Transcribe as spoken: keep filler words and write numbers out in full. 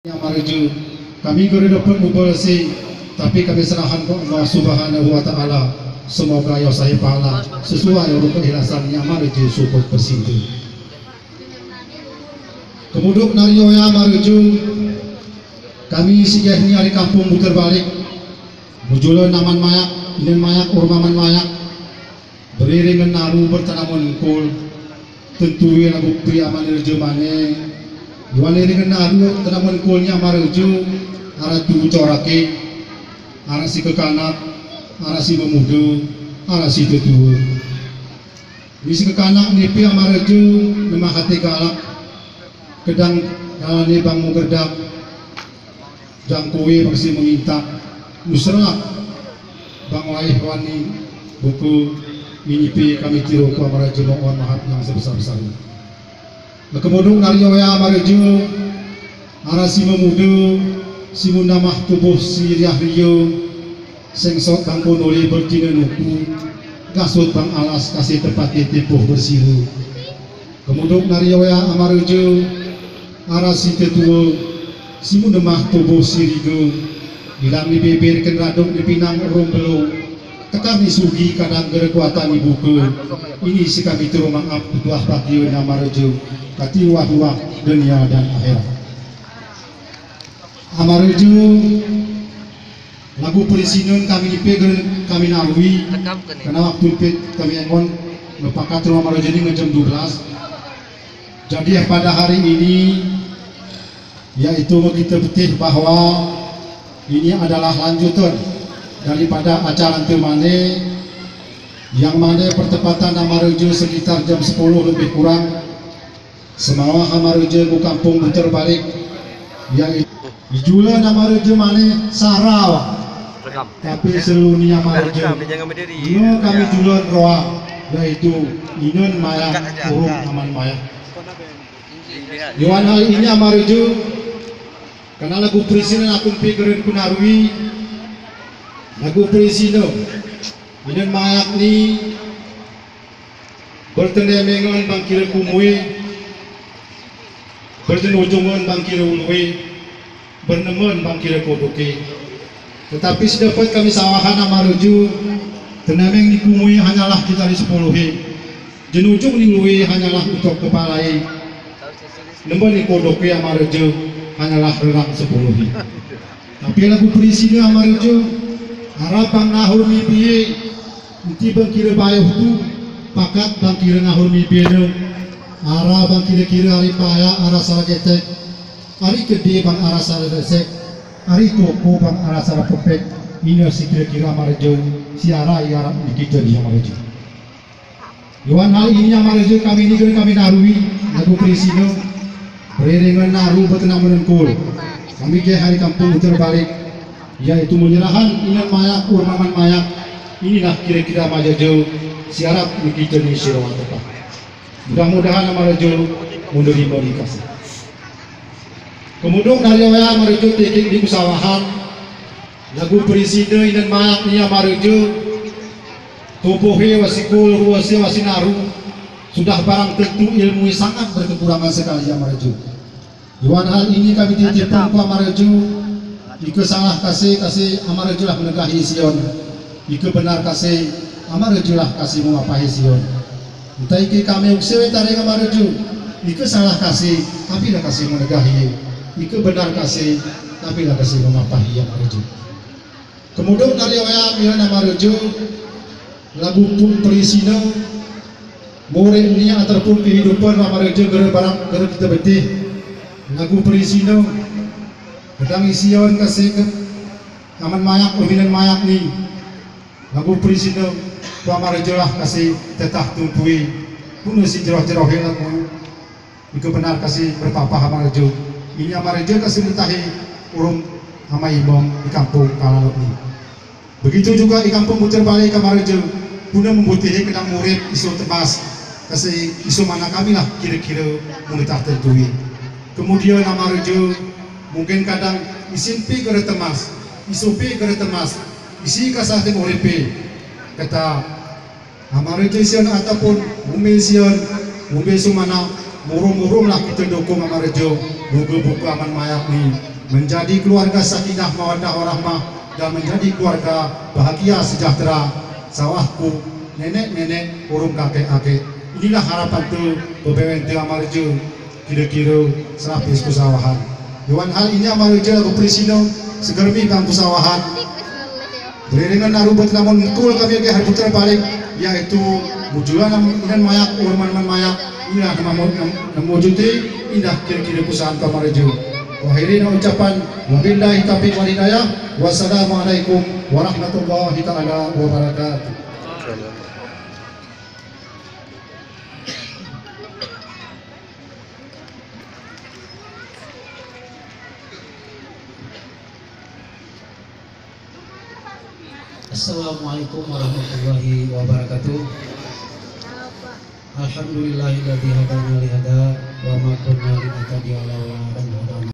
Ama Reje, kami gereg dapet mubel si, tapi kami serahan ko Allah Subhanahu wa Ta'ala. Semoga yosahi pahala sesuai urung keikhlasan ni Ama Reje sukut persinti. Kemuduk nari oya Ama Reje, kami sigeh ni ari kampung Buter Balik, mujulun aman mayak, inen mayak, urung aman mayak. Beri ringen naru bertanaman engkul. Tentu i lagu pri Ama Reje mane. Iwan ringen naru tanaman engkul ni Ama Reje, ara tu corake, ara si kekanak, ara si memude, ara si tetuwe. Ni si kekanak nipi Ama Reje, nemah ate galak, kedang dalane bang mugerdak. Jangkowe bang si meminta, musrak bang waih wani buku. Inipi kami tiro ku Ama Reje mohon maaf yang sebesar-besarnya. Kemuduk nari oya Ama Reje, ara si memude, si munamah tubuh si riah riyo, sengsot bang ko nuli berjine nuku, gasut bang alas kasi tepati tipuh bersiru. Kemuduk nari oya Ama Reje, ara si tetuwe, si munamah tubuh si rigo, ilang ni bibir ken raduk ni pinang urung belo, tekar ni sugi kadang gereg kuatan ni buke. Ini si kami tiro maaf, ketuah bagian Ama Reje, kati wah-wah dunia dan akhirat. Ama Reje, lagu perisinun kami nipi gereg kami narui, karena waktu nipi kami engon, mepakat rumah Ama Reje ni ngejam dua belas. Jadi pada hari ini, yaitu kita betih bahwa ini adalah lanjutan daripada acara ente mane, yang mane pertepatan Ama Reje sekitar jam sepuluh lebih kurang, semawah Ama Reje ku kampung Buter Balik, yaitu ijulan Ama Reje mane sara, tapi seluni Ama Reje, ino kami julan roa, yaitu inen mayak, urung aman mayak. Iwan hal ini Ama Reje, karena lagu perisinun aku nipi gereg ku narui, lagu perisinun, inen mayak ni, bertenemengan bang kira kumue, bertenujungan bang kira ulue, bernemen bang kira kodoke. Tetapi si dapet kami sawahan Ama Reje, tenemeng ni kumue hanyalah kita di sepuluhe, jenujung ni ulue hanyalah utok kepalae, nemen ni kodoke Ama Reje hanyalah rerang sepuluhe. Tapi lagu perisinun Ama Reje, ara bang nahur mibie, enti bang kira bayuh tu, pakat bang kira nahur mibie ne, ara bang kira-kira ari paya, ara sara getek, ari kede bang ara sara desek, ari toko bang ara sara pepek, ine si kira-kira Ama Reje, si ara iarap ni kite di Ama Reje. Iwan hal ini Ama Reje, kami ini gereg kami narui, lagu perisinun, beri ringen naru bertanaman engkul. Kami ge hari kampung Buter Balik, yaitu menyerahan inen mayak, urung aman mayak, inilah kira-kira Ama Reje, si arap ni kite ni si roa tepah. Mudah-mudahan Ama Reje, mundur imon ikasi. Kemuduk nari oya Ama Reje, tekik di kusawahan, lagu perisinun inen mayak ni Ama Reje, tubuhe wa si kul, ruwase wa si naru, sudah barang tentu ilmue sangat berkekurangan sekali Ama Reje. Iwan hal ini kami titipun ku Ama Reje, ike salah kasi, kasi Ama Reje lah menegahi ision, ike benar kasi, Ama Reje lah kasi memapahi ision. Enta ike kami ukse we tareng Ama Reje, ike salah kasi, tapi lah kasi menegahi, ike benar kasi, tapi lah kasi memapahi Ama Reje. Kemuduk nari oya miyon Ama Reje, lagu pun perisinun, morek ni atar pun kehidupan Ama Reje gereg barang gereg kite betih, lagu perisinun, kedang ision kasi ke aman mayak, urung inen mayak ni, lagu perisinun, ku Ama Reje lah kasi tetah tuntui, pune si jeroh-jerohe lagu, ike benar kasi berpapah Ama Reje. Ini Ama Reje kasi mentahi urung ama imong di kampung Kalalok ni. Begitu juga di kampung Buter Balik Ama Reje, pune membutihi kedang murip iso temas, kasi iso mana kami lah kira-kira menetah tentui. Kemudian Ama Reje, mungkin kadang isin pi gereg temas, iso pi gereg temas, isi kasah te muripe, keta Ama Reje ision ataupun umbe ision, umbe iso mana, murum-murum lah kite dukung Ama Reje, buke-buke aman mayak ni, Menjadi keluarga sakinah mawaddah warahmah dan menjadi keluarga bahagia sejahtera, sawah ku nenek-nenek urung kakek-akek. Inilah harapan te, pebewen te ama reje, kire-kire serapis kusawahan. Iwan hal ini ama reje lagu prisinong, segermi bang kusawahan. Beriringan aru bet namun mukul kami lagi hari putra paling, yaitu mujulan nam-, inan mayak, urman-urman mayak, indah nama mo-, nam-, nam mujuti, indah kire-kire kusawahan kami reje. Akhiri na ucapan, wabillahi taufiq wal hidayah. Wassalamualaikum warahmatullahi taala wabarakatuh. Assalamualaikum warahmatullahi wabarakatuh. Alhamdulillahilladzi hadana li hadza wa ma kunna linahtadiya laula an hadana